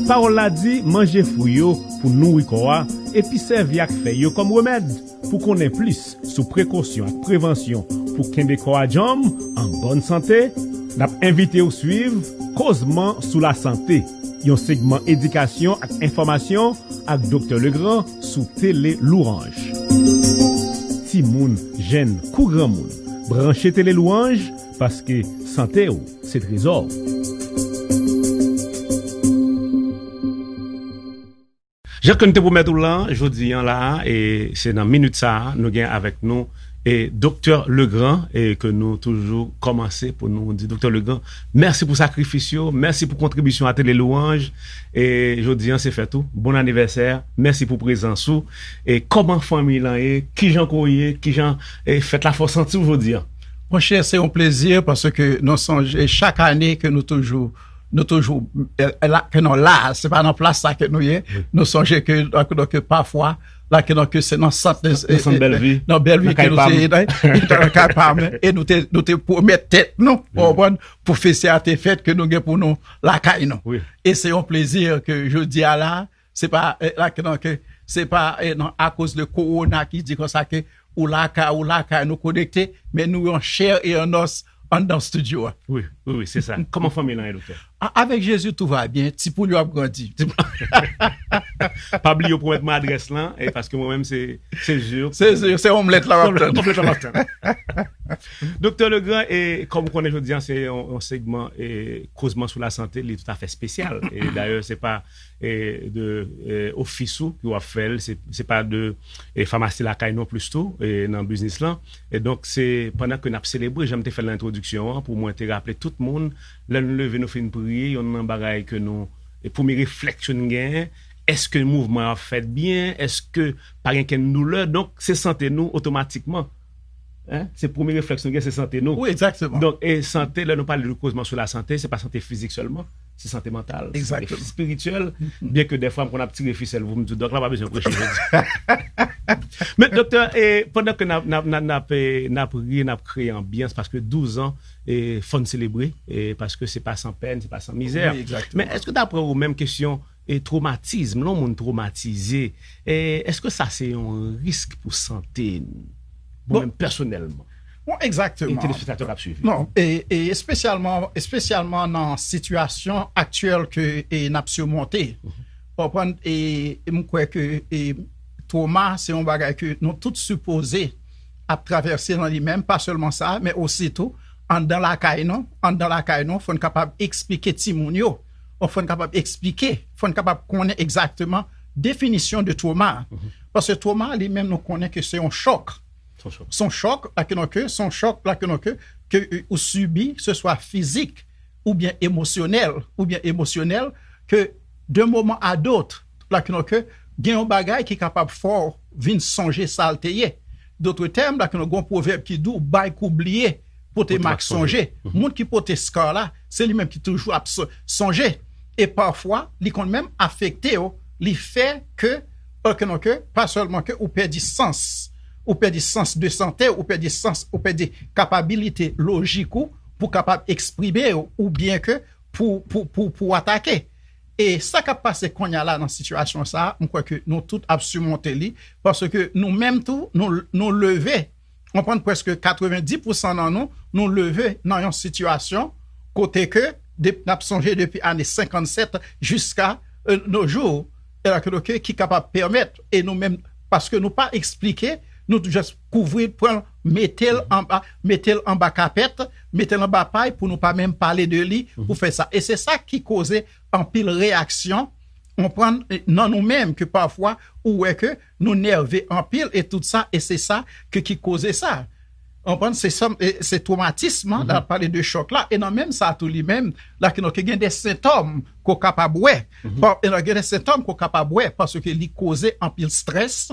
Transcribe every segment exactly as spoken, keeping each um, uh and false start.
Pawòl la di, manje fwi yo pou nouri kò a, epi sèvi ak fèy yo kòm remèd. Pou konnen plis sou prekosyon ak prevansyon pou kenbe kò a djanm, an bòn sante, n ap envite w swiv Kozman sou Lasante, yon segman edikasyon ak enfòmasyon ak Doktè Legrand sou Tele Louange. Timoun, jèn kou granmoun, branche Tele Louange, paske sante w se trezò w. Jan ke nou te pwomèt ou lan, jodi an la, e se nan minit sa a, nou gen avèk nou e Doktè Legrand, e ke nou toujou kòmanse pou nou di, Doktè Legrand, mèsi pou sakrifis yo, mèsi pou kontribisyon a Tele Louange, e jodi an se fèt ou, bon anivèsè, mèsi pou prezans ou, e kòman fanmi lan ye, kijan ke w ye, kijan e fèt la fè w santi w jodi an? Monchè, se yon plezi paske nou sonje chak ane ke nou toujou nou toujou, eh, la, ke nou la, se pa nan plas sa ke nou ye. Nou sonje ke, donk, donk, pafwa, la, ke, donk, se nan sant, nan sant Bèlvi, nan Bèlvi ke nou te ye, nan, nan kay pa m, e nou te, nou te pwomèt tèt nou, w konprann, pou festi a te fèt, ke nou gen pou nou lakay nou. E se yon plezi ke jodi a la, se pa, eh, la, ke, donk, se pa, eh, non, akoz de kowona ki di konsa ke ou lakay, ou lakay, nou konekte, men nou yon chè e an os anndan estidyo a. Wi, wi, wi, se sa. Kòman fanmi lan ye, doktè? A- Avec Jésus, tout va bien. Ti poul yo ap grandi. Pa bliye pwomèt mwen adrès lan, e paske mwen menm se se zye. Se zye, se omlèt la m ap tann. Omlèt la m ap tann. Doktè Legrand, e kòm ou konnen jodi an, se yon, yon segman e kozman sou lasante, li toutafè espesyal. E dayè, se pa e de e ofis ou ki w ap fè l, se, se pa de e famasi lakay non plis tou, e nan biznis lan. E donk, se pandan ke n ap selebre, jan m te fè l nan entwodiksyon an, pou mwen te raple tout moun, lè nou leve, nou fin priye, yonn nan bagay ke nou, e premye reflèks yo n genyen, èske mouvman an ap fèt byen, èske pa gen kenn doulè, donk se sante nou otomatikman. Hein? Se premye reflèks nou gen, se sante nou. Wi, egzakteman. Donk, e sante, lè nou pale de kozman sou lasante, se pa sante fizik sèlman, se sante mantal, sante espirityèl. Byen ke dèfwa m konn ap tire fisèl pou m di, dòk la pa bezwen preche jodi. Men, doktè, e pandan ke n ap, n ap, n ap, n ap, e, n ap ri, n ap kreye anbyans, paske douz an, e fò n selebre, e paske se pa san pèn, se pa san mizè. Wi, egzakteman. Men èske daprè ou menm, kesyon e twomatizm, lè yon moun twomatize, e èske sa se yon risk pou sante n? Bon, menm pèsonèlman. Bon, egzakteman. E telespektatè k ap swiv. Non, e, e espesyalman, espesyalman nan sitiyasyon aktyèl ke e n ap simonte. Ou konprann? E, e m kwè ke e twoma se yon bagay ke nou tout sipoze ap travèse nan li menm, pa sèlman sa, men osi tou anndan lakay nou, anndan lakay nou, fò n kapab eksplike timoun yo, fò n kapab eksplike, fò n kapab konnen egzakteman definisyon de twoma. Paske twoma, li menm, nou konnen ke se yon chòk. Se yon chòk, la ke non ke, se yon chòk, la ke non ke, ke, e, ou sibi, se swa fizik, oubyen emosyonèl, oubyen emosyonèl, ke de moman a dot, la ke non ke, gen yon bagay ki kapab fè w vin sonje sa l te ye. Dotre tèm, la ke non gen yon pwovèb ki di w, bay kou bliye, pote mak sonje. Moun ki pote scar la, se li menm ki toujou ap so- sonje. E pafwa, li konn menm afekte w, li fè ke, ke non ke, pa sèlman ke ou pèdi sans, ou pèdi sans de sante, ou pèdi sans, ou pèdi kapabilite lojik ou pou kapab eksprime w, oubyen ke pou, pou, pou, pou atake. E sa k ap pase kounye a la nan sitiyasyon sa a, m kwè ke nou tout ap simonte li, paske nou menm tou, nou, nou leve, ou konprann, prèske katrevenndis pousan nan nou, nou leve nan yon sitiyasyon kote ke, de, n ap sonje depi ane senkannsèt jiska, e, nos jours, e la ke, ke, ki kapab pèmèt, e nou menm, paske nou pa eksplike, nou tou jis kouvri, pran l, mete l anba, mete l anba kapèt, mete l anba pay pou nou pa menm pale de li, pou fè sa. E se sa ki koze anpil reyaksyon, ou konprann, nan nou menm, ke pafwa ou wè ke nou nève anpil e tout sa, e se sa ke ki koze sa. Ou konprann, se sa, e se twomatis lan, la pale de chòk la, e nan menm sa tou li menm, la ke nou ke gen de sentòm ke w kapab wè. Bon, e nan gen de sentòm ke w kapab wè, paske li koze anpil strès,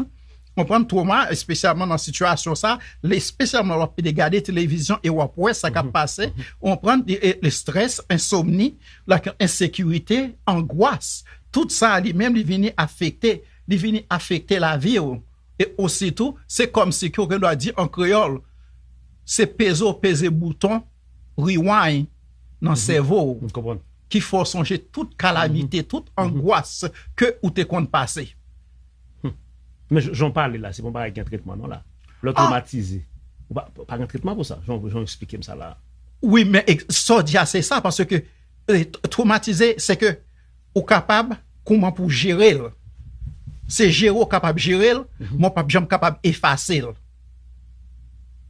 konprann, twoma, espesyalman nan sitiyasyon sa, espesyalman lè w ap gade televizyon e w ap wè sa k ap pase, ou konprann, e, e, le strès, ensomni, la, ensekirite, angwas, tout sa li menm li vini afekte, li vini afekte lavi w. E ositou, se kòmsi ke w gen dwa di an kreyòl, se peze w peze bouton rewind nan sèvo w. M konprann. ki fè w sonje tout kalamite, tout angwas ke ou te konn pase. Men jan w pale la, se pa yon bagay ki gen tretman non la. Lè w twomatize, ou pa, pa gen tretman pou sa. Jan, jan w eksplike m sa la. Wi, men sa w di a se sa, paske e, twomatize, se ke ou kapab kouman pou jere l. Se jere w kapab jere l, men w p ap janm kapab efase l.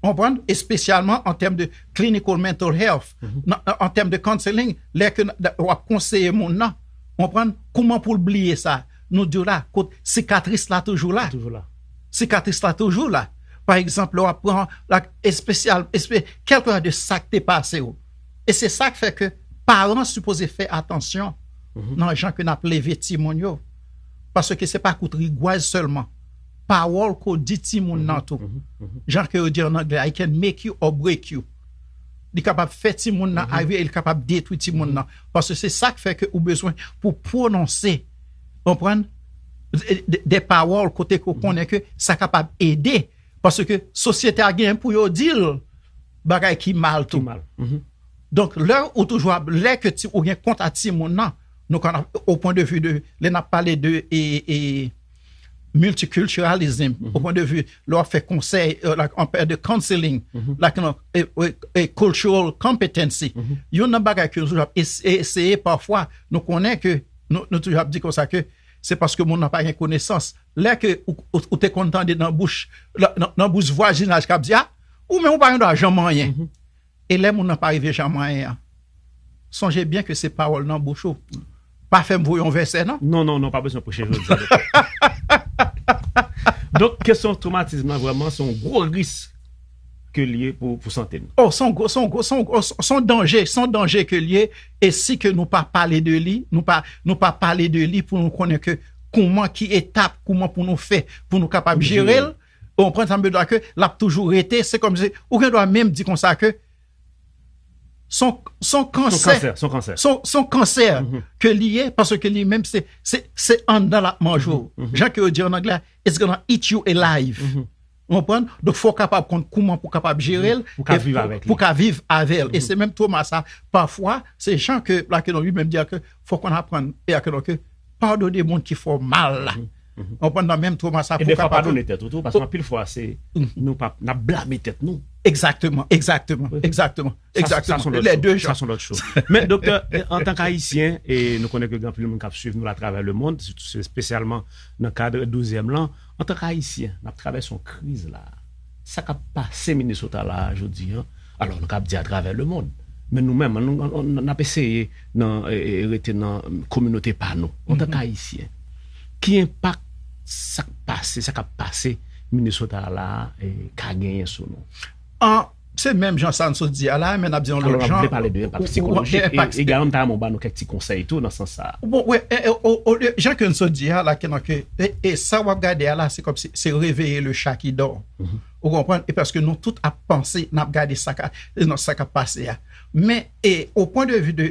Konprann? Espesyalman an tèm de clinical mental health, nan- an tèm de counseling, lè ke n- w ap konseye moun nan, konprann? Kouman pou l bliye sa? Nou di w la, kot sikatris la toujou la. Toujou la. Sikatris la toujou la. Pa egzanp, lè w ap pran la, espesyal, espe, kèlkeswa de sa k te pase w. E se sa k fè ke paran sipoze fè atansyon nan jan ke n ap leve timoun yo. Paske se pa kout rigwaz sèlman. Pawòl ke w di timoun nan tou. Jan ke yo di an anglè, I can make you or break you. Li kapab fè timoun nan rive e li kapab detwi timoun nan. Paske se sa k fè ke ou bezwen pou pwononse, konprann, de, de, de pawòl kote ke w konnen ke sa kapab ede. Paske sosyete a genyen pou yo di l bagay ki mal tou. Donk, lè ou toujou ap, lè ke ti, ou gen kont a timoun nan, nou konn, au point de vue de, lè n ap pale de e, e, multiculturalism, au point de vue, lè w ap fè konsèy, e, like, an pè de counseling, like, non, e, e, e cultural competency. Youn nan bagay ke nou toujou ap es- e- eseye pafwa, nou konnen ke, nou, nou toujou ap di konsa ke se paske moun nan pa gen konesans. Lè ke ou, ou, ou te konn tande nan bouch, la- nan, nan bouch vwazinaj k ap di, a, ou menm ou pa gen dwa janm anyen. E lè moun nan pa rive janm anyen an, sonje byen ke se pawòl nan bouch ou. Pa fè m voye yon vèsè, non? Non, non, non, pa bezwen preche jodi a. Donk, kesyon twomatizm nan, vrèman, se yon gwo risk ke l ye pou, pou sante nou. Oh, se yon gwo, se yon gwo, se yon gwo, se yon danje, se yon danje ke l ye, e si ke nou pa pale de li, nou pa, nou pa pale de li pou nou konnen ke kouman, ki etap, kouman pou nou fè, pou nou kapab jere l, ou konprann sa m vle di a ke l ap toujou rete, se kòmsi, ou gen dwa menm di konsa ke se yon, se yon kansè. Se yon kansè, se yon kansè. Se yon, se yon kansè ke li ye, paske li menm se, se, se anndan l ap manje w. Jan ke yo di an anglè, it's gonna eat you alive. Ou konprann? Donk, fò w kapab konn kouman pou w kapab jere l. Pou ka viv avèk li. Pou ka viv avè l. E se menm twoma sa, pafwa, se jan ke, la ke nou, li menm di a ke fò w konn aprann, e a ke, donk, padone moun ki fè w mal la. Ou konprann, nan menm twoma sa, E pou w defwa kapab padone tèt ou tou, paske anpil fwa se nou pa, n ap blame tèt nou. Egzakteman, egzakteman, egzakteman, Sa- sa egzakteman. se yon lòt Les cho. deux Sa genres. Se yon lòt cho. Men, doktè, antank Ayisyen, e nou konnen ke gen anpil moun k ap swiv nou la atravè lemonn, espesyalman nan kad douzèm lan, antank Ayisyen, n ap travèse yon kriz la. Sa k ap pase Minnesota la jodi an, alò, nou kab di atravè lemonn. Men nou menm, nou, nou, nou, n ap eseye nan, e, e, rete nan kominote pa nou, antank Ayisyen. Ki enpak sa k pase, sa k ap pase Minnesota la, e, ka genyen sou nou? An, se menm jan sa n sot di a la, men n ap di yon Alò, lòt n ap jan. vle pale de enpak Ou- ou- sikolojik, enpak e egalman, m ta renmen w ba nou kèk ti konsèy tou nan sans sa a. Bon, wè, e, e, o- olye, jan ke n sot di a la, ke nan ke, e, e sa w ap gade a la, se kòmsi se réveiller le chat qui dort. Ou konprann? E paske nou tout ap panse, n ap gade sa ka, e non, sa k ap pase a. Men, e, au point de vue de,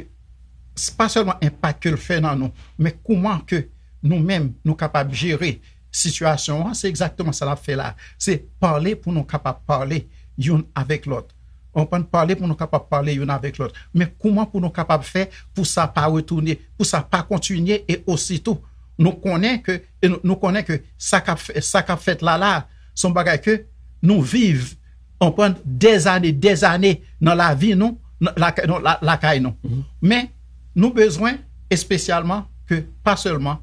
se pa sèlman enpak ke l fè nan nou, men kouman ke nou menm, nou kapab jere sitiyasyon an, se egzakteman sa n ap fè la. Se pale pou nou kapab pale youn avèk lòt. Ou konprann? Pale pou nou kapab pale youn avèk lòt. Men kouman pou nou kapab fè pou sa pa retounen, pou sa pa kontinye, e ositou, nou konnen ke, e nou, nou konnen ke sa k ap fè- sa k ap fèt la la, se yon bagay ke nou viv, ou konprann, dèzane, dèzane nan lavi nou, nan lakay, nan la- lakay nou. Men, nou bezwen espesyalman ke pa sèlman,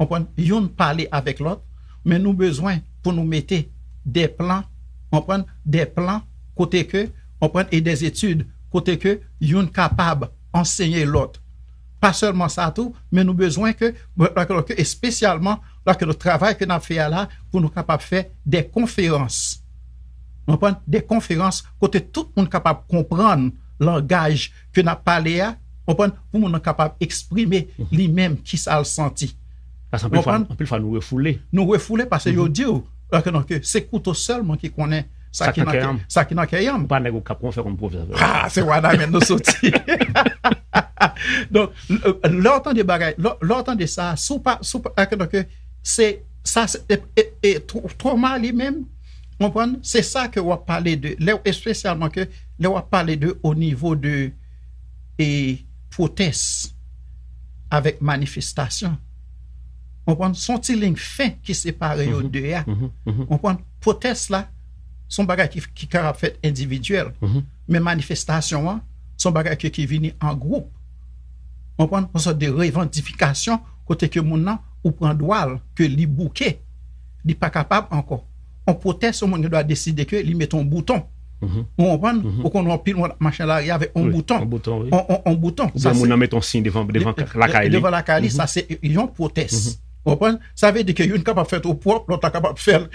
ou konprann, youn pale avèk lòt, men nou bezwen pou nou mete de plan, ou konprann, de plan kote ke, ou konprann, e de etid kote ke youn kapab ansenye lòt. Pa sèlman sa tou, men nou bezwen ke, ke espesyalman, la ke travay ke n ap fè a la, pou nou kapab fè de konferans. Ou konprann? De konferans kote tout moun kapab konprann langaj ke n ap pale a, ou konprann? Pou moun nan kapab eksprime li menm ki sa l santi. Paske anpil fwa, Konprann? Anpil fwa nou refoule. Nou refoule paske yo di w, la ke non, ke se kouto sèlman ki konnen sa Sa ki k nan nan kè kè- yanm. sa ki nan kè yanm. Ou pa nèg ou k ap konn fè konn pwovèb. Ah, se Wanament nou soti. Donk, lè w tande bagay, lè lè w tande sa, si w pa, si w pa, la ke non, ke se, sa, se, e, e, e, tw- twoma li menm, konprann? Se sa ke w ap pale de, lè, espesyalman ke lè w ap pale de o nivo de, e, pwotès. avèk manifestasyon. Ou konprann? Se yon ti liy fen ki separe yo de a. Ou konprann? Pwotès la, se yon bagay ki, ki kapab fèt endividyèl. Men manifestasyon an, se yon bagay ki, ki vini an gwoup. Ou konprann? Yon sòt de revandifikasyon kote ke moun nan, ou pran dwa l, ke li bouke, li pa kapab ankò. Yon pwotès, yon moun gen dwa deside ke li mete yon bouton. Ou konprann? Ou konn wè anpil moun ap mache nan lari avèk yon bouton. Yon bouton, wi. Yon, yon, yon bouton. Oubyen moun nan mete yon siy devan, devan lakay li. Devan lakay li, sa se yon pwotès. Ou konprann? Sa vle di ke youn kapab fè l twò pwòp, lòt la kapab fè l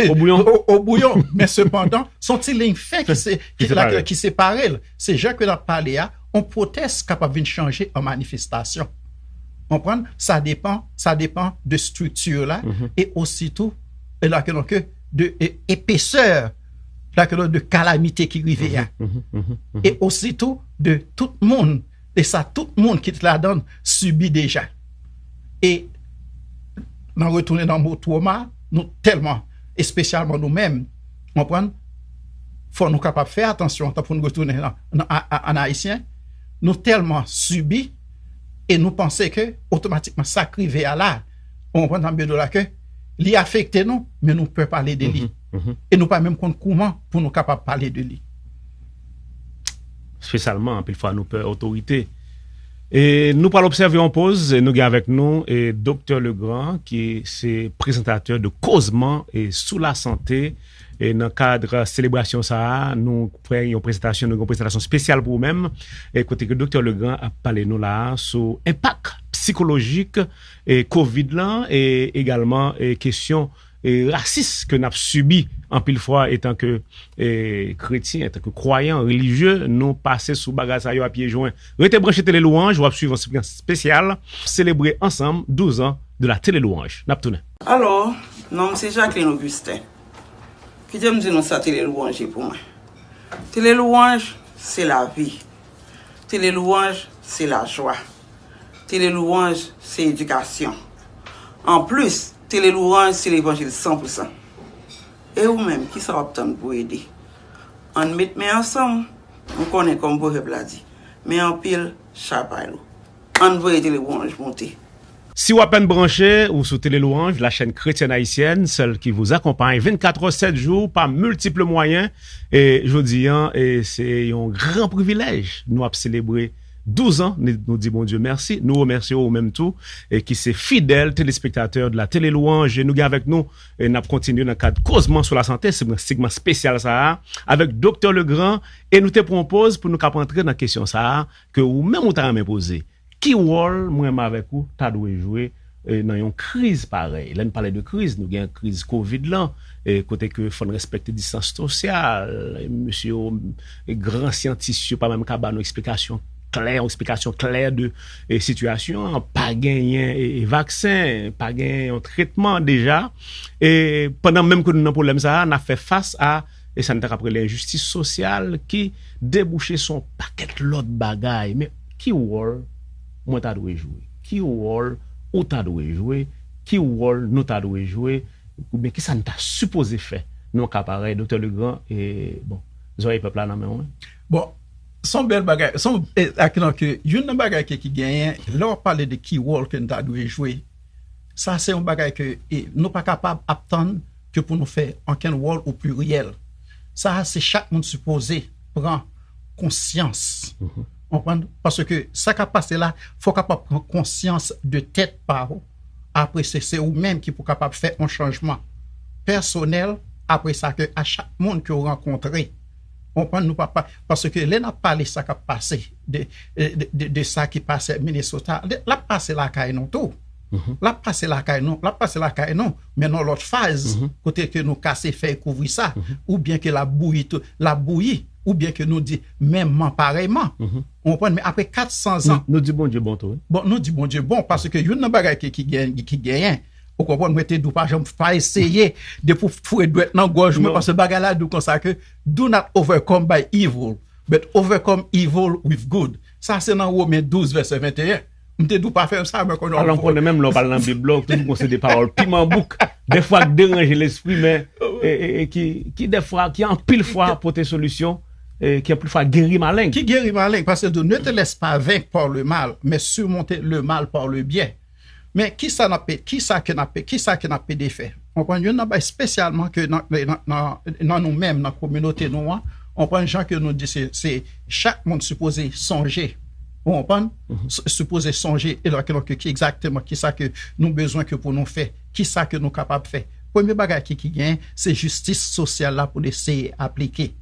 o bouyon. O, o bouyon. Men sepandan, se yon ti liy fen ki se, ki, ki separe l. Se jan ke n ap pale a, yon pwotès kapab vin chanje an manifestasyon. Ou konprann? Sa depann, sa depann de estrikti la, e ositou, e la ke, donk, de, e, epesè, la ke, donk, de kalamite ki rive a. E ositou, de tout moun, e sa tout moun ki te ladan sibi deja. E, nan retounen nan mo twoma, nou tèlman, espesyalman nou menm, ou konprann? Fò nou kapab fè atansyon, tan pou nou retounen nan, nan, a, a, an ayisyen, nou tèlman sibi, e nou panse ke otomatikman sa k rive a la, ou konprann sa m vle di w la, ke li afekte nou, men nou pè pale de li. E nou pa menm konn kouman pou nou kapab pale de li. Espesyalman, anpil fwa nou pè otorite. E nou pral obsève yon poz, e nou gen avèk nou, e Doktè Legrand, ki se prezantatè de Kozman, e sou lasante. E nan kad selebrasyon sa a, nou fè yon prezantasyon, nou gen yon prezantasyon espesyal pou ou menm, e kote ke Doktè Legrand ap pale nou la a sou enpak sikolojik, e kovid lan, e egalman, e kesyon, e rasis ke n ap sibi anpil fwa etan ke, e kretyen, etan ke kwayan, relijye, nou pase sou bagay sa yo a pye jwen. Rete branche Tele Lwanj, w ap swiv yon segman espesyal, selebre ansanm douz an de la Tele Lwanj. N ap tounen. Alò, non m se Jacqueline Augustin. Kite m di nou sa Tele Lwanj ye pou mwen. Tele Lwanj, se lavi. Tele Lwanj, se lajwa. Tele Lwanj, se edikasyon. Anplis, Tele Lwanj, se levanjil san pou san. E ou menm, kisa w ap tann pou ede? Ann met men ansanm, m konnen kòm pwovèb la di, men anpil, chay pa lou. Ann voye Tele Lwanj monte. Si w apèn branche, ou sou Tele Lwanj, la chaîne chrétienne haïtienne, celle qui vous accompagne vingt-quatre heures, sept jours, par multiples moyens. E jodi an, e se yon gran privilèj. Nou ap selebre douz an, nou, nou di Bondye mèsi. Nou remèsye ou menm tou, e ki se fidèl telespektatè de la Tele Lwanj. E nou gen avèk nou, e n ap kontinye nan kad kozman sou lasante, segman, segman espesyal sa a, avèk Doktè Legrand. E nou te pran yon poz pou nou kab antre nan kesyon sa a, ke ou menm ou ta renmen poze. Ki wòl mwen menm avèk ou ta dwe jwe, e, nan yon kriz parèy? Lè n pale de kriz, nou gen kriz kovid lan, e, kote ke fò n respekte distans sosyal, e, mesye yo, e, gran syantis yo pa menm ka ba nou eksplikasyon klè, yon eksplikasyon klè de, e, sitiyasyon an, pa genyen, e, e, vaksen, pa genyen yon tretman deja. E pandan menm ke nou nan pwoblèm sa a, n ap fè fas a e sa n ta kab rele enjistis sosyal ki debouche sou yon pakèt lòt bagay. Men ki wòl mwen ta dwe jwe? Ki wòl ou ta dwe jwe? Ki wòl nou ta dwe jwe? Oubyen kisa n ta sipoze fè nan yon ka parèy, Doktè Legrand? E, bon, zòrèy pèp la nan men w, wi. Bon, se yon bèl bagay. Se yon, e, ak, non, ke youn nan bagay ke, ki genyen, lè w ap pale de ki wòl ke n ta dwe jwe, sa se yon bagay ke, e, nou pa kapab ap tann ke pou nou fè ankenn wòl o pliryèl. Sa a, se chak moun sipoze pran konsyans. Konprann? Paske sa k ap pase la, fò w kapab pran konsyans de tèt pa w. Apre, se, se ou menm ki pou kapab fè yon chanjman pèsonèl, apre sa, ke a chak moun ke w rankontre. Konprann? Nou pa, pa, paske lè n ap pale sa k ap pase, de, de, de, de sa ki pase Minnesota, de, l ap pase lakay nou tou. L ap pase lakay nou, l ap pase lakay nou, men nan lòt faz, kote ke nou kase fèy kouvri sa, oubyen ke l ap bouyi tou, l ap bouyi, oubyen ke nou di menmman parèyman. Ou konprann? Men apre kat san zan. Nou, nou di Bondye bon tou, wi. Bon, nou di Bondye bon, paske youn nan bagay ki, ki gen, ki genyen, ou konprann, mwen te di w pa janm pa eseye de pou foure dwèt nan gòj mwen, paske bagay la di w konsa ke, "Do not overcome by evil, but overcome evil with good." Sa se nan Women douz, vèsè venteyen. M te di w pa fè sa, men kounye a. Alò, m konnen menm lè w pral nan Bib la, ou toujou gon seri de pawòl piman bouk. Dèfwa k deranje lespri, men, e, e, e ki, ki dèfwa, ki anpil fwa pote solisyon. eh, ki anpil fwa geri maleng. Ki geri maleng, paske l di, ne te laisse pas vaincre par le mal, mais surmonte le mal par le bien. Men kisa n ap, kisa ke n ap, kisa ke n ap pede fè? Ou konprann, youn nan bagay espesyalman ke nan, nan, nan, nan nou menm, nan kominote nou an, ou konprann, jan ke nou di, se, se chak moun sipoze sonje. Ou konprann? S- Sipoze sonje, e donk, donk, ki egzakteman, kisa ke nou bezwen ke pou nou fè, kisa ke nou kapab fè. Premye bagay ki, ki gen, se jistis sosyal la pou n eseye aplike.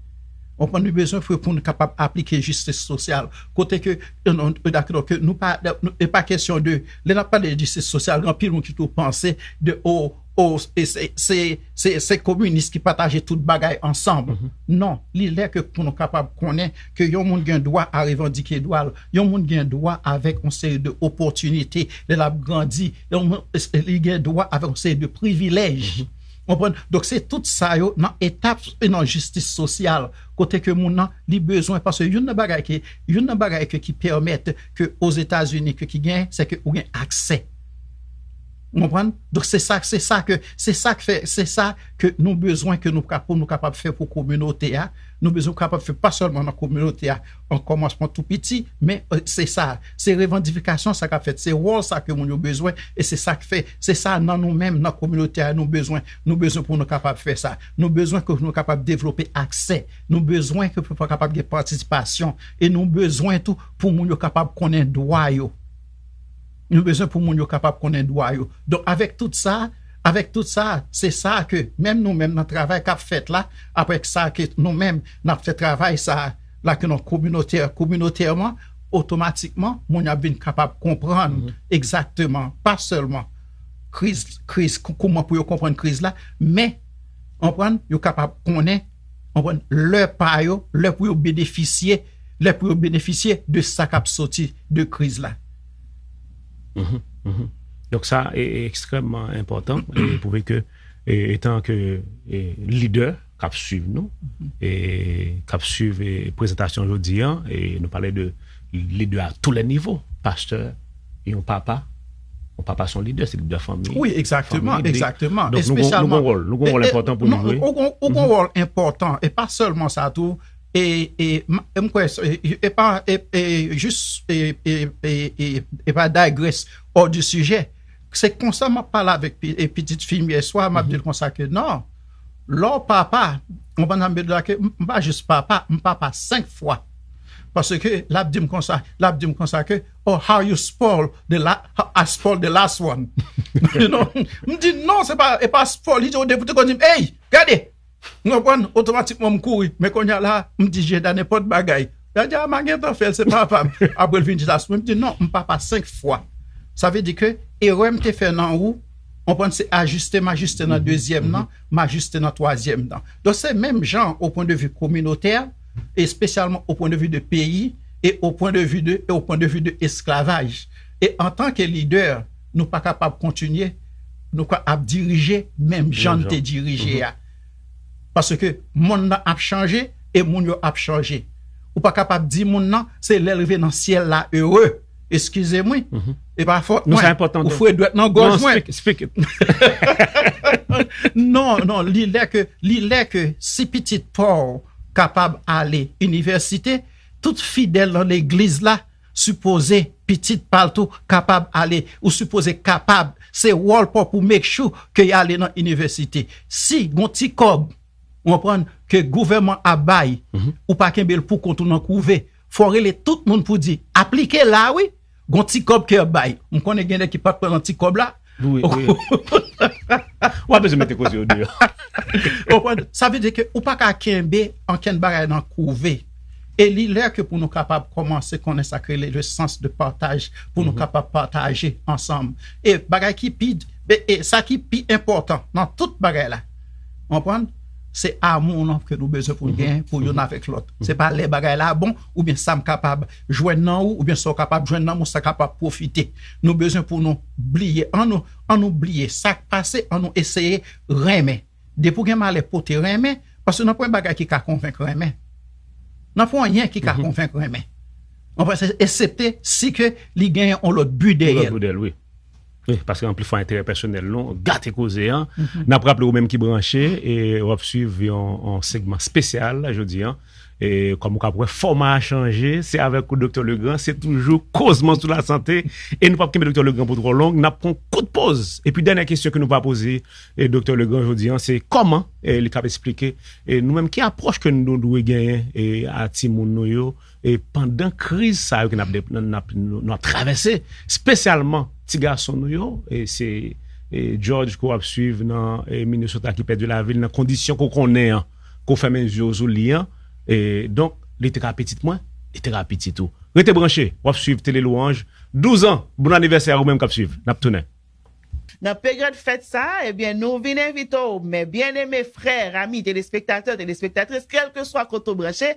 Ou konprann, nou bezwen pou, pou nou kapab aplike jistis sosyal. Kote ke, e, non, e, dakò, ke nou pa, nou, e pa kesyon de, lè n ap pale de jistis sosyal, gen anpil moun ki tou panse de, o, o, e se, se, se, se kominis ki pataje tout bagay ansanm. Non, li lè ke pou nou kapab konnen ke yon moun gen dwa a revandike dwa l, yon moun gen dwa avèk yon seri de opòtinite, lè l ap grandi, yon moun, e, e, li gen dwa avèk yon seri de privilèj. Konprann? Donk, se tout sa yo nan etap e nan jistis sosyal, kote ke moun nan, li bezwen, paske youn nan bagay ke, youn nan bagay ke, ki pèmèt ke Ozetazini, ke ki gen, se ke ou gen aksè. Ou konprann? Donk, se sa, se sa ke, se sa k fè, se sa ke nou bezwen ke nou ka, pou nou kapab fè pou kominote a. Nou bezwen kapab fè pa sèlman nan kominote a, an kòmansman tou piti, men, e, se sa, se revandifikasyon sa k ap fèt, se wòl sa ke moun yo bezwen, e se sa k fè, se sa nan nou menm, nan kominote a, nou bezwen, nou bezwen pou nou kapab fè sa. Nou bezwen ke nou kapab devlope aksè, nou bezwen ke pou kapab gen patisipasyon, e nou bezwen tou pou moun yo kapab konnen dwa yo. Nou bezwen pou moun yo kapab konnen dwa yo. Donk, avèk tout sa, avèk tout sa, se sa ke menm nou menm nan travay k ap fèt la, apre sa ke nou menm n ap fè travay sa la ke nou kominotè, kominotèman, otomatikman, moun yo ap vin kapab konprann egzakteman, pa sèlman kriz, kriz, kou- kouman pou yo konprann kriz la, men, konprann, yo kapab konnen, konprann, lè pa yo, lè pou yo benefisye, lè pou yo benefisye de sa k ap soti de kriz la. Mhm, mhm. Donk sa e, e ekstrèmman enpòtan, e pwouve ke, e, etan ke, e, lidè k ap swiv nou, e k ap swiv, e, prezantasyon jodi an, e nou pale de lidè a tou lè nivo, pastè, yon papa, yon papa se yon lidè, se lidè fanmi. Wi, egzakteman, fanmi, egzakteman. Donk nou gon, nou gon wòl, nou gon wòl enpòtan pou nou jwe. Ou gon, ou gon wòl enpòtan, e pa sèlman sa tou, e, e, m- e m kwè, e, e pa, e, e, jis, e, e, e, e, e pa digress hors du sujet. Se konsa m ap pale avèk pi- e pitit fi m yè swa, m ap di l konsa ke non, lè w papa, ou konprann sa m vle di la ke m m pa jis papa, m papa senk fwa. Paske l ap di m konsa, l ap di m konsa ke, oh, how you spoil the la, I spoil the last one. You know? M di non, se pa, e pa spoil, li di, ou depi te konn di m, hey, gade, ou konprann, otomatikman m kouri. Men kounye a la, m di Jeda nenpòt bagay. Jeda di, a, m a gentan fè l, se papa m. Apre l vin di sa sou mwen, m di non, m papa senk fwa. Sa vle di ke erè m te fè nan ou, ou konprann, se ajiste, m ajiste nan dezyèm nan, m ajiste nan twazyèm nan. Donk se menm jan o pwen de vi kominotè, espesyalman o pwen de vi de peyi, e o pwen de vi de, e o pwen de vi de esklavaj. E antanke lidè, nou pa kapab kontinye, nou ka ap dirije menm jan n te dirije a. Paske monn nan ap chanje e moun yo ap chanje. Ou pa kapab di moun nan, se lè l rive nan syèl la ere. Eskize m, wi. E pa fòt mwen. Ou fre dwèt nan gòj mwen. Non, non, li lè ke, li lè ke si pitit pa w kapab ale inivèsite, tout fidèl nan legliz la sipoze, pitit pa l tou kapab ale, ou sipoze kapab, se wòl pa w pou make sure ke y ale nan inivèsite. Si gon ti kòb, ou konprann, ke gouvènman ap bay, ou pa kenbe l pou kont ou nan kouve, fò w rele tout moun pou di, aplike la wi, gon ti kòb ke y ap bay. M konnen gen nèg ki pa t pran nan ti kòb la. Wi, wi. W ap bezwen mete koze yo deyò. Ou konprann? Sa vle di ke ou pa ka kenbe ankenn bagay nan kouve. E li lè ke pou nou kapab kòmanse konnen sa k rele le sens de partage, pou nou kapab pataje ansanm. E bagay ki pi, e, e sa ki pi enpòtan nan tout bagay la, ou konprann? Se amou nan ke nou bezwen pou nou gen pou youn avèk lòt. Se pa lè bagay la bon, oubyen sa m kapab jwenn nan ou, oubyen sa w kapab jwenn nan mwen, sa kapab pwofite. Nou bezwen pou nou bliye, an nou, an nou bliye sa k pase, an nou eseye renmen. Depi w gen malè, pote renmen, paske nan pwen bagay ki ka konvenk renmen. Nan pwen anyen ki ka konvenk renmen. Anfen, se eksepte si ke li genyen yon lòt bi dèyè l. Yon lòt bi dèyè l, wi. Wi, paske anpil fwa enterè pèsonèl nou gate koze an. N ap raple ou menm ki branche e w ap swiv yon, yon segman espesyal jodi an. E kòm ou kab wè, fòma a chanje, se avèk ou, Doktè Legrand, se toujou kozman sou lasante. E nou p ap kenbe Doktè Legrand pou twò long, n ap pran kout poz. Epi dènyè kesyon ke nou va poze e Doktè Legrand jodi an, se kòman e li kab esplike e nou menm ki apwòch ke nou dwe genyen e a timoun nou yo e pandan kriz sa yo ke n ap, n ap, nou ap travèse, espesyalman ti gason nou yo, e se e George ke w ap swiv nan e Minnesota ki pèdi lavi l nan kondisyon ke w konnen an, ke w fèmen zye w sou li an. E donk, li te ka pitit mwen, li te ka pitit ou. Rete branche, w ap swiv Tele Louanj, douz an, bon anivèsè a ou menm k ap swiv. N ap tounen. Nan peryòd fèt sa a, ebyen, nou vin envite w, mes bien-aimés frères, amis téléspectateurs, téléspectatrices, kèlkeswa kote w branche,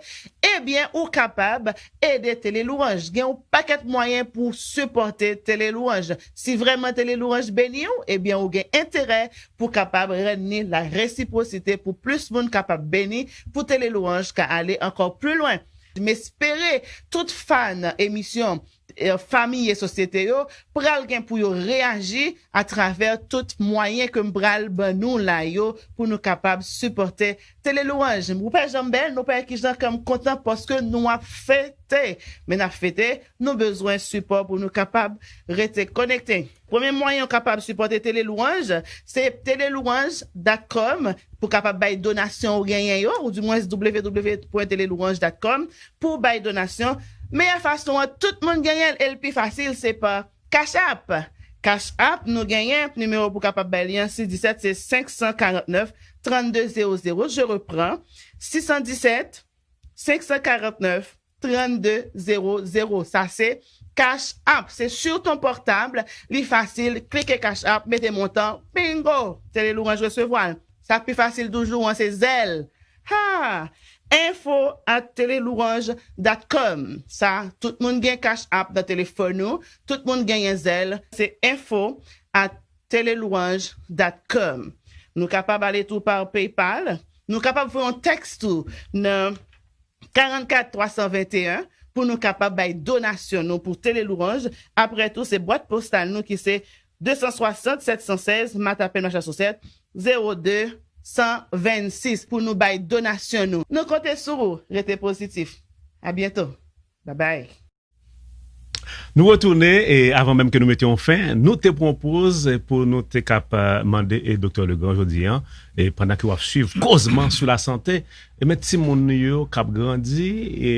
ebyen, ou kapab ede Tele Louanj. Gen yon pakèt mwayen pou w sipòte Tele Louanj. Si vrèman Tele Louanj beni w, ebyen, ou gen enterè pou w kapab rann li la resiprosite pou plis moun kapab beni, pou Tele Louanj ka ale ankò pli lwen. M espere tout fan emisyon e, Fanmi e Sosyete yo pral gen pou yo reyaji atravè tout mwayen ke m pral ban nou la yo pou nou kapab sipòte Tele Louanj. Ou pa janm bèl, nou pa wè kijan kè m kontan paske nou ap fete. Men n ap fete, nou bezwen sipò pou nou kapab rete konekte. Premye mwayen ou kapab sipòte Tele Louanj, se telelouanj dot com pou kapab bay donasyon ou genyen yo, ou dimwens w w w pwen tele louanj dot com pou w bay donasyon. Meyè fason an, tout moun genyen l, e l pi fasil, se pa Cash App. Cash App, nou genyen nimewo pou kapab bay li an, sis disèt, se senk san karant nèf, trant de zewo zewo. Je reprends, sis san disèt, senk san karant nèf, trant de zewo zewo. Sa se Cash App. Se sur ton portable, li fasil, klike Cash App, mete montan, bingo! Tele Louanj resevwa l. Sa k pi fasil toujou an, se Zelle. Ha! Info at telelouanj dot com. Sa, tout moun gen Cash App nan telefòn ou, tout moun genyen Zelle. Se info at telelouanj dot com. Nou kapab ale tou pa PayPal. Nou kapab voye yon tèks tou nan karannkat twa san venteyen pou nou kapab bay donasyon nou pou Tele Louanj. Apre tou, se bwat postal nou ki se de san swasant sèt san sèz, Matapen, Machasosèt, zewo de san vennsis pou nou bay donasyon nou. Nou konte sou ou. Rete pozitif. A byento. Babay. Nou retounen, e avan menm ke nou mete yon fen, nou te pran poz pou nou te kap, eh, mande e Doktè Legrand jodi an, e pandan ke w ap swiv kozman sou lasante, e men timoun nou yo k ap grandi, e,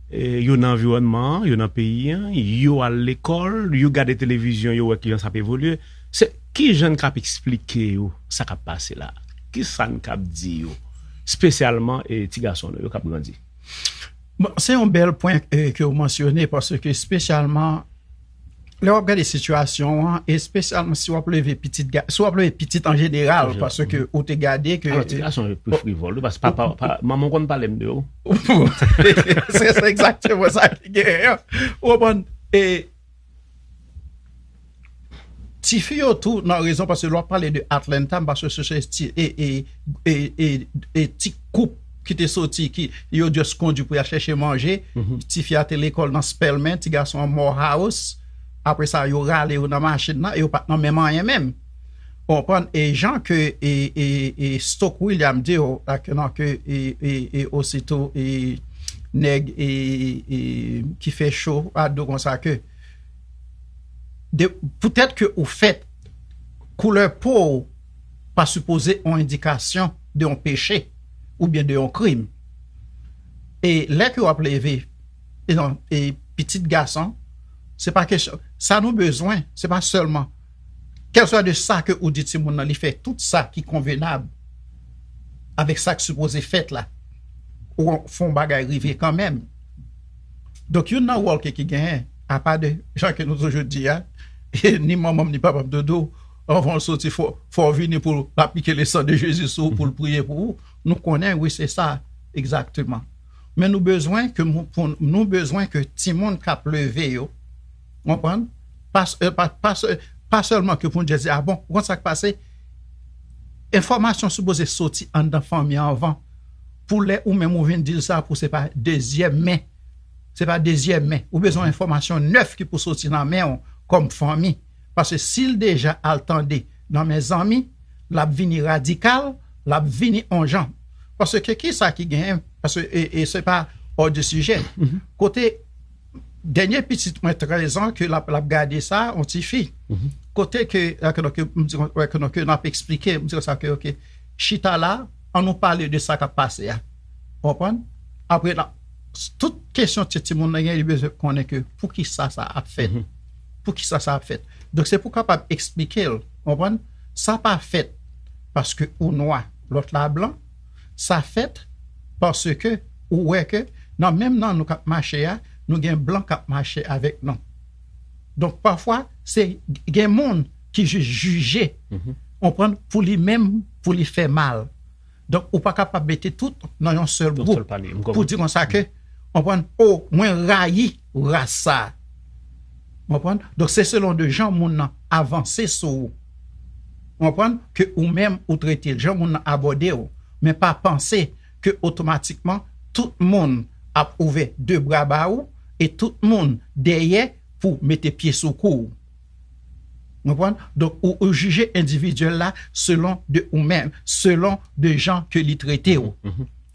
e yo nan anviwònman an, yo nan peyi an, yo al lekòl, yo gade televizyon, yo wè kijan sa ap evolye. Se kijan n kap eksplike yo sa k ap pase la? Kisa n kap di yo? Espesyalman, e ti gason nou yo k ap grandi. Bon, se yon bèl pwen, eh, ke w mansyone, paske espesyalman, lè w ap gade sitiyasyon an, espesyalman si w ap leve pitit ga-, si w ap leve pitit an jeneral, paske ou te gade ke, alò, ti gason yo pi frivòl, wi, paske papa, pa, manman w konn pale m de ou. Se, se egzakteman sa ki genyen. Ou konprann? E tifi yo tou nan rezon, paske lè w ap pale de Atlanta, m pa sou se ti, e, e, e, e, e ti koup ki te soti, ki yo just kondui pou y al chèche manje. Tifi a te lekòl nan Spelman, ti gason an Morehouse. Apre sa, yo rale yo nan machin nan, e yo pa t nan menm anyen menm. Ou konprann? E jan ke, e, e, e Stoke William di yo, la ke nan ke, e, e, e osito, e nèg, e, e, ki fè cho a di w konsa ke, de, poutèt ke ou fèt, koulè po w pa sipoze yon endikasyon de yon peche oubyen de yon krim. E lè ke w ap leve, e non, e pitit gason, se pa kesyon, sa nou bezwen, se pa sèlman, kèlswa de sa ke ou di timoun nan, li fè tout sa ki konvenab avèk sa k sipoze fèt la, ou fè yon bagay rive kanmenm. Donk, youn nan wòl ke ki genyen, apa de jan ke nou toujou di a, ni manman m, ni papa m te di w, anvan w soti, fò, fò w vini pou l aplike le sang de Jésus sou ou, pou l priye pou ou. Nou konnen, wi, se sa, egzakteman. Men nou bezwen ke, pou, nou bezwen ke timoun k ap leve yo, w konprann? Pa, pa, pa, pa sèlman ke pou n just di, a bon, ou konn sa k pase? Enfòmasyon sipoze soti anndan fanmi an anvan. Pou lè ou menm ou vin di l sa, pou se pa dezyèm men. Se pa dezyèm men. Ou bezwen enfòmasyon nèf ki pou soti nan men w kòm fanmi. Paske si l deja al tande nan men zanmi, l ap vini radikal, l ap vini on jan. Paske ki sa ki genyen? Paske e, e se pa hors de sujet. Kote dènye pitit mwen trèz an ke l ap, l ap gade sa, on ti fi. Kote ke, ke, ke, m di, ke, ke n ap eksplike, m di sa ke, ok, chita la, an nou pale de sa k ap pase a. Konprann? Apre, la, tout kesyon ti, timoun nan gen, li bezwen konnen ke pou ki sa sa ap fèt. Pou ki sa sa ap fèt. Donk, se pou kapab eksplike l, konprann? Sa pa fèt paske ou nwa, lòt la blan. Sa fèt paske ou wè ke nan menm nan nou k ap mache a, nou gen blan k ap mache avèk nou. Donk, pafwa, se gen moun ki jis jije, konprann, pou li menm, pou li fè mal. Donk, ou pa kapab mete tout nan yon sèl gwoup pou di konsa ke, konprann, o, mwen rayi ras sa. Konprann? Donk, se selon de jan moun nan avanse sou ou. Konprann? Ke ou menm ou trete l, jan moun nan abòde w. Men pa panse ke otomatikman tout moun ap ouvè de bra ba ou e tout moun dèyè pou mete pye sou kou w. Konprann? Donk, ou, ou jije endividyèl la selon de ou menm, selon de jan ke li trete w.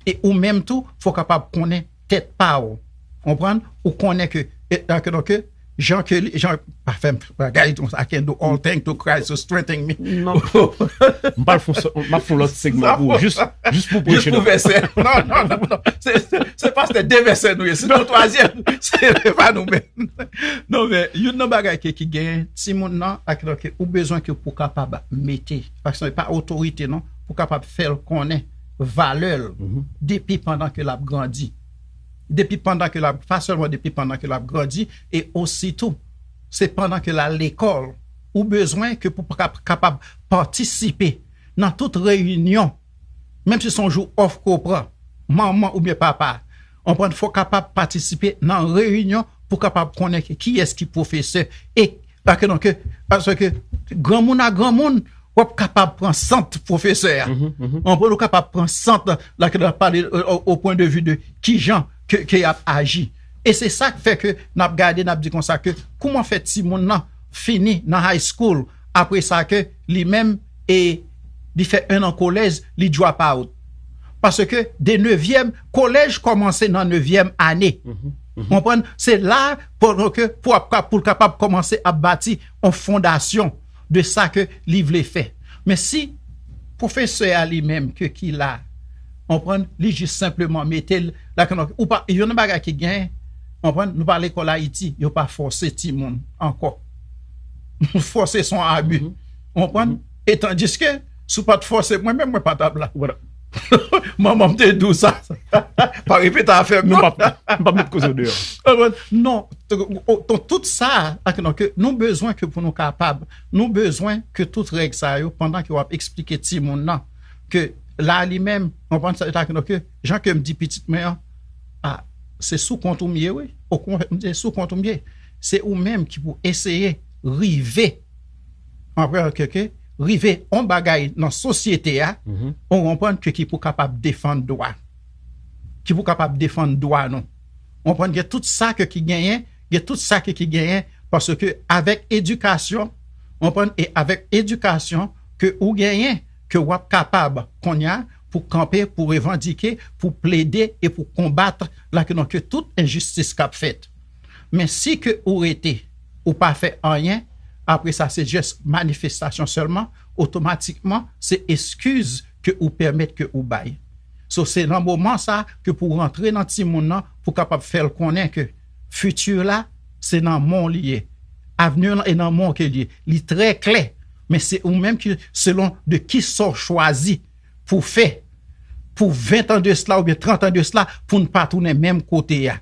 E ou menm tou, fò w kapab konnen tèt pa w. Konprann? Ou konnen ke, e, e, ke, donk, ke, jan ke li, jan, pa fè m bagay, I can do all things to Christ who strengthen me. Non. M pral fè, m ap fè yon lòt segman pou ou, jis, jis pou preche. Jis pou vèsè. Non, non, non, non. Se, se, se pastè de vèsè nou ye. Se yon twazyèm. Se pa nou menm. Non, men, youn nan bagay ke, ki genyen, timoun nan, ak, donk, ou bezwen ke pou kapab mete, paske se pa otorite, non, pou kapab fè l konnen valè l depi pandan ke l ap grandi. Depi pandan ke l ap, pa sèlman depi pandan ke l ap grandi, e ositou, se pandan ke l al lekòl, ou bezwen ke pou kap-, kapab patisipe nan tout reyinyon, menm si se yon jou off ke w pran, manman oubyen papa, konprann, fò w kapab patisipe nan reyinyon pou kapab konnen ki, kiyès ki pwofesè e, paske donk, paske granmoun a granmoun, w ap kapab pran sant pwofesè a. Konprann, ou kapab pran sant la ke n ap pale o, o, o pwen de vi de kijan ke, ke y ap aji. E se sa k fè ke n ap gade, n ap di konsa ke kouman fè timoun nan fini nan high school, apre sa ke li menm e li fè en an kolèj, li drop out. Paske de nevyèm, kolèj kòmanse nan nevyèm ane. Konprann? Se la pou, ke, pou, ap, pou l kapab kòmanse ap bati yon fondasyon de sa ke li vle fè. Men si pwofesè a li menm ke ki la, konprann, li jis senpleman mete l la, ke ou pa, youn nan bagay ki gen, konprann, nou pa lekòl Ayiti, yo pa fòse timoun ankò. Fòse se yon abi. Konprann? E tandiske, si w pa t fòse, mwen menm, mwen pa t ap la. Manman m te di w sa. Pa repete afè m, non. M p ap, m p ap met koze w deyò. Konprann? Non. Donk, tout sa, ak, non, ke nou bezwen ke pou nou kapab, nou bezwen ke tout règ sa yo, pandan ke w ap eksplike timoun nan, ke la li menm, konprann sa, ak, non, ke jan ke m di pitit mwen an, a, se sou kont ou m ye, wi. Okontrè, m di, se sou kont ou m ye. Se ou menm ki pou eseye rive, anprè ke, ke, rive yon bagay nan sosyete a, ou konprann ke ki pou kapab defann dwa. Ki pou kapab defann dwa nou. Ou konprann, gen tout sa ke ki genyen, gen tout sa ke ki genyen, paske avèk edikasyon, ou konprann, e avèk edikasyon ke ou genyen, ke w ap kapab kounye a pou kanpe, pou revandike, pou plede e pou konbat la ke, donk, tout enjistis k ap fèt. Men si ke ou rete, ou pa fè anyen, apre sa se jis manifestasyon sèlman, otomatikman se eskiz ke ou pèmèt ke ou bay. So, se nan moman sa ke pou rantre nan timoun nan, pou kapab fè l konnen ke fiti la, se nan men w li ye. Avni lan e nan men w ke li ye. Li trè klè, men se ou menm ki, selon de ki sa w chwazi pou fè, pou ven tan de sila oubyen trant an de sila, pou n pa tounen menm kote a.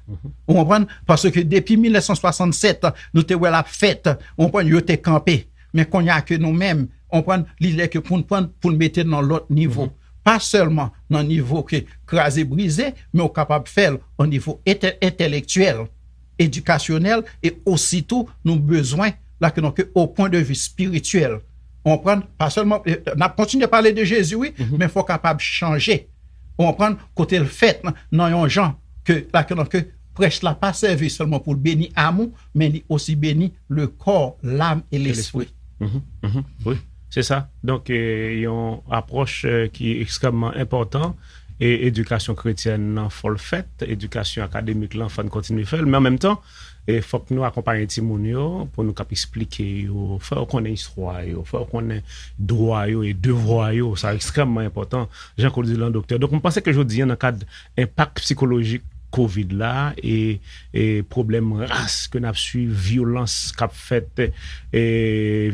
Ou konprann? Paske depi mil nèf san swasannsèt, nou te wè l ap fèt, ou konprann, yo te kanpe. Men kounye a ke nou menm, ou konprann, li lè ke pou n pran, pou n mete l nan lòt nivo. Pa sèlman nan nivo ke kraze brize, men ou kapab fè l o nivo entè-, entèlektyèl, edikasyonèl, e ositou nou bezwen, la ke, donk, o pwen de vi espirityèl. Ou konprann? Pa sèlman, e, n ap kontinye pale de Jezi, wi, men fò kapab chanje. Ou konprann? Kote l fèt nan, nan yon jan ke, la ke, donk, ke prèch la pa sèvi sèlman pou l beni am ou, men li osi beni le corps, l'âme et l'esprit. Wi, se sa. Donk, yon apwòch ki ekstrèmman enpòtan. E edikasyon kretyèn nan, fò l fèt, edikasyon akademik lan, fò n kontinye fè l, men an menm tan, e fòk nou akonpaye timoun yo pou nou kab eksplike yo, fè yo konnen istwa yo, fè yo konnen dwa yo e devwa yo. Sa ekstrèmman enpòtan, jan ke w di l lan, doktè. Donk, mwen panse ke jodi a, nan kad enpak sikolojik kovid la e, e pwoblèm ras ke n ap swiv, vyolans k ap fèt, e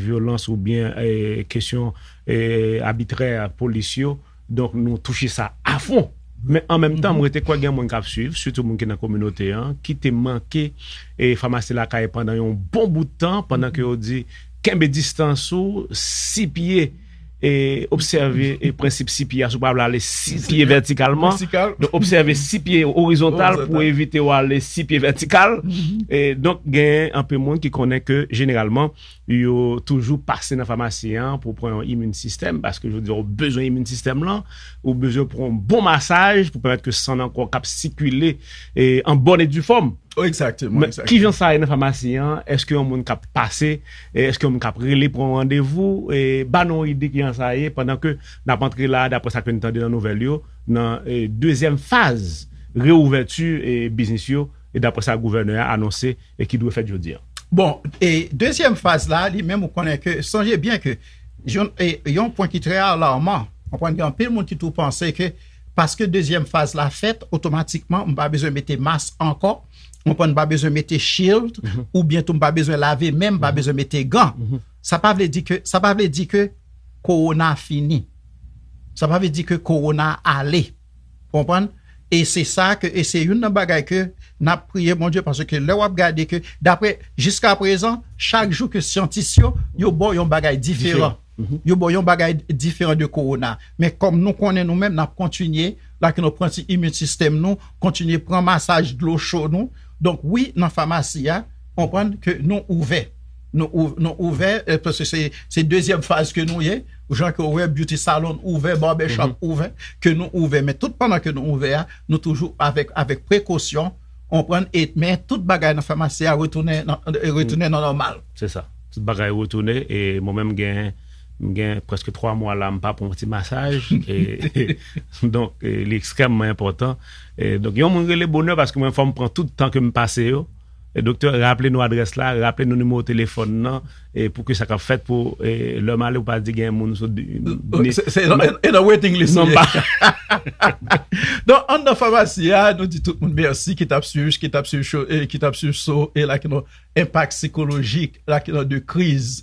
vyolans oubyen e kesyon e abitrè polis yo. Donk, nou touche sa afon. Men an menm tan, mwen te kwè gen moun k ap swiv, sitou moun ki nan kominote an, ki te manke e famasi lakay pandan yon bon bout tan, pandan ke yo di kenbe distans ou, si pye, e obsève e prensip si pye a, si w pa vle ale si pye vètikalman. Donk, obsève si pye orizontal pou evite w ale si pye vètikal. E donk, gen anpil moun ki konnen ke jeneralman, yo toujou pase nan famasi an pou pran yon imin sistèm, paske jodi a, ou bezwen imin sistèm lan, ou bezwen pran yon bon masaj pou pèmèt ke san nan kò w kab sikile e an bòn e di fòm. Egzakteman. Kijan sa ye nan famasi an? Èske yon moun kab pase? Èske yon moun kab rele pran yon randevou? E ba nou yon ide kijan sa ye, pandan ke n ap antre la, daprè sa ke n tande nan nouvèl yo, nan e dezyèm faz reouvèti e biznis yo, e daprè sa gouvènè a anonse e ki dwe fèt jodi a. Bon, e dezyèm faz la, li menm, ou konnen ke, sonje byen ke yon, e, yon pwen ki trè alaman, w konprann, gen anpil moun ki tou panse ke paske dezyèm faz la fèt, otomatikman, m pa bezwen mete mas ankò, w konprann, m pa bezwen mete shield, oubyen tou m pa bezwen lave men, m pa bezwen mete gan. Sa pa vle di ke, sa pa vle di ke kowona fini. Sa pa vle di ke kowona ale. Konprann? E se sa ke, e se youn nan bagay ke n ap priye Bondye, paske lè w ap gade ke, daprè, jiska prezan, chak jou ke syantis yo, yo ba w yon bagay diferan. Yo ba w yon bagay diferan de kowona. Men kòm nou konnen nou menm, n ap kontinye, la ke nou pran ti imin sistèm nou, kontinye pran masaj dlo cho nou. Donk, wi, nan famasi a, konprann ke nou ouvè. Nou, nou ouvè, paske se, se dezyèm faz ke nou ye. Jan ke w wè, beauty salon ouvè, barbershop ouvè, ke nou ouvè. Men tout pandan ke nou ouvè a, nou toujou avèk, avèk prekosyon, konprann, e, men tout bagay nan famasi a retounen nan, retounen nan nòmal. Se sa. Tout bagay retounen, e mwen menm gen, m gen prèske twa mwa la, m pa pran yon ti masaj. E, donk, e, li ekstrèmman enpòtan. E, donk, yon moun rele bonè paske mwen fò m pran tout tan ke m pase yo. E, doktè, raple nou adrès la, raple nou nimewo telefòn nan, e pou ke sa k ap fèt pou, e, lè m ale, ou pa di gen moun sou. Se, se, e nan waiting list. Non, pa. Donk, anndan famasi a, nou di tout moun mèsi ki t ap swiv, ki t ap swiv show, e ki t ap swiv show, e la ki nan enpak sikolojik, la ki nan de kriz,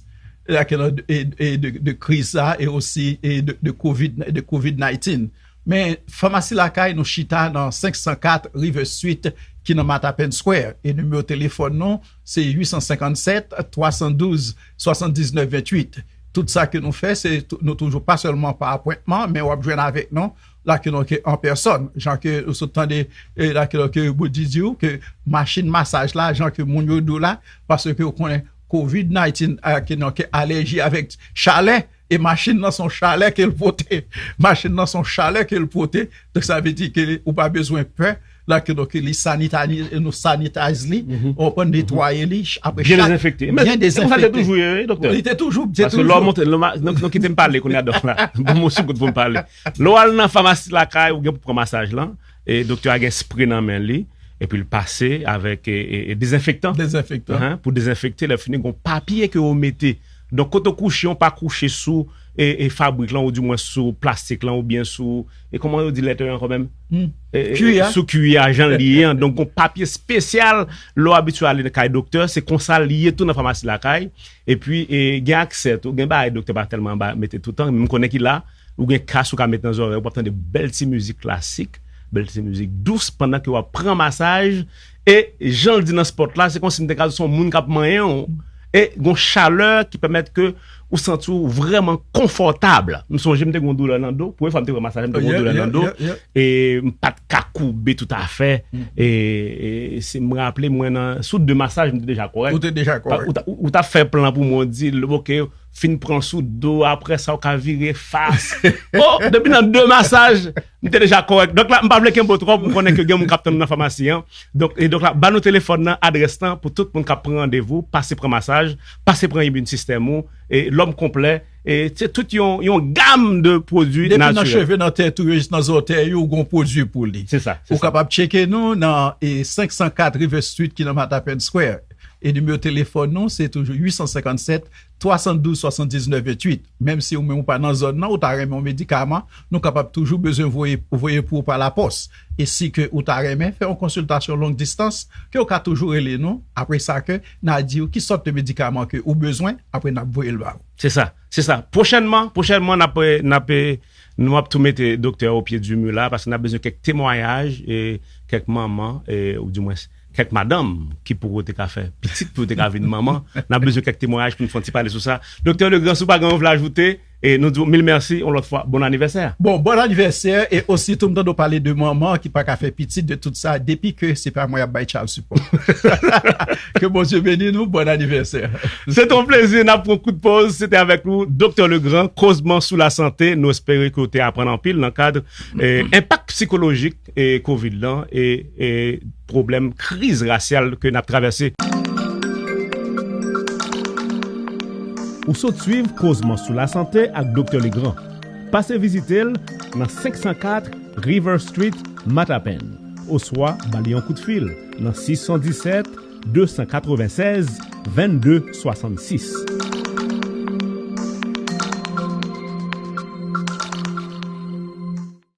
la ki nan de, e, e de, de kriz sa, e osi, e de, de kovid, de kovid nineteen. Men, Famasi Lakay, nou chita nan senk san kat River Street, ki nan Mattapan Square. E nimewo telefòn nou, se uit san senkann sèt, twa san douz, swasanndiznèf venntuit. Tout sa ke nou fè, se tou-, nou toujou pa sèlman pa apwentman, men w ap jwenn avèk nou, la ke nou ke an pèsòn. Jan ke ou sot tande, e la ke nou ke Bouddhi di w, ke machin masaj la, jan ke moun yo di w la, paske ou konnen kovid nineteen, a, ke nou ke alèji avèk chalè, e machin nan se yon chalè ke l pote. Machin nan se yon chalè ke l pote. Donk, sa vle di ke ou pa bezwen pè. La ke, donk, li sanitani-, nou sanitize li, ou konprann, netwaye li, ch-, apre Byen chak, dezenfekte. byen Se konsa l te dezenfekte. Toujou ye, wi, doktè. Li te toujou, li te Paske lè w toujou. Monte, lè w ma-, non, non, kite m pale kounye a, dòk la. Bon, mwen sou kout pou m pale. Lè w al nan famasi lakay, ou gen pou pran masaj lan, e doktè a gen spre nan men li, epi l pase avèk, e, e, e dezenfektan. Dezenfektan. Ahan, pou dezenfekte, lè fini, gon papye ke yo mete. Donk, kote w kouche, w pa kouche sou, e, e fabrik lan, ou di mwen sou plastik lan, oubyen sou, e kòman yo di lètè an kanmenm? Hmm. E, e, Kwi a. Sou kwi a, jan l ye an. Donk, gon papye espesyal, lè w abitye ale nan kay doktè, se konsa l ye tou nan famasi lakay. Epi, e, gen aksè tou, gen bagay doktè pa tèlman ba-, mete toutan, men m konnen ki la, ou gen kas ou ka met nan zòrèy, ou ap tande bèl ti mizik klasik, bèl ti mizik dous, pandan ke w ap pran masaj, e jan l di nan spòt la, se kòmsi m te ka di se yon moun k ap manyen w, e gon chalè ki pèmèt ke ou santi w vrèman konfòtab. M sonje m te gen yon doulè nan do, premye fwa m te pran masaj, m te gen yon Yeah, doulè yeah, nan do, yeah, yeah. E m pa t ka koube tout afè. E, e si m raple mwen nan, sou de masaj, m te deja kòrèk. Ou te deja Pa- kòrèk. Ou ta, ou ta fè plan pou mwen, di, ok, fin pran sou do, apre sa w ka vire fas. Oh, depi nan de masaj, m te deja kòrèk. Donk la, m pa vle kenbe w twòp, m konnen ke gen moun k ap tann nan famasi an. Donk, e donk la, ba nou telefòn nan, adrès lan, pou tout moun k ap pran randevou, pase pran masaj, pase pran immune system ou, e lòm konplè, e se tout yon, yon gam de pwodui natirèl. Depi nan cheve, nan tèt ou, jis nan zòtèy ou, gon pwodui pou li. Se sa, se sa. Ou kapab tcheke nou nan e, senk san kat River Street ki nan Mattapan Square. E nimewo telefòn nou, se toujou uit san senkann sèt, twa san douz, swasanndiznèf venntuit. Menm si ou menm ou pa nan zòn nan, ou ta renmen yon medikaman, nou kapab toujou bezwen voye, voye pou ou pa lapòs. E si ke ou ta renmen fè yon konsiltasyon long distans, ke ou ka toujou rele nou, apre sa ke n a di w ki sòt de medikaman ke ou bezwen, apre n ap voye l ba ou. Se sa, se sa. Pwochènman, pwochènman, n ap, n ap, nou ap tou mete doktè o pye di mi la, paske n ap bezwen kèk temwayaj, e kèk manman, e, ou di mwens, kèk madanm ki poko te ka fè pitit pou yo te ka vin manman. N ap bezwen kèk temwayaj pou n fè yon ti pale sou sa. Doktè Legrand, si w pa gen anyen w vle ajoute, e nou di w mil mèsi, yon lòt fwa, bon anivèsè. Bon, bon anivèsè, e osi tou m tande w pale de manman ki pa ka fè pitit, de tout sa, depi ke se pa mwen y ap bay child support. Ke Bondye beni nou, bon anivèsè. Se te yon plezi, n ap pran kout pòz, se te avèk nou, Doktè Legrand, Kozman sou lasante, nou espere ke w te aprann anpil nan kad, e, enpak sikolojik, e, kovid lan, e, e, pwoblèm kriz rasyal ke n ap travèse. Ou sot swiv Kozman sou lasante ak Doktè Legrand. Pase vizite l nan senk san kat River Street, Mattapan, oswa ba li yon kout fil nan sis san disèt, de san katrevennsèz, vennde swasannsis.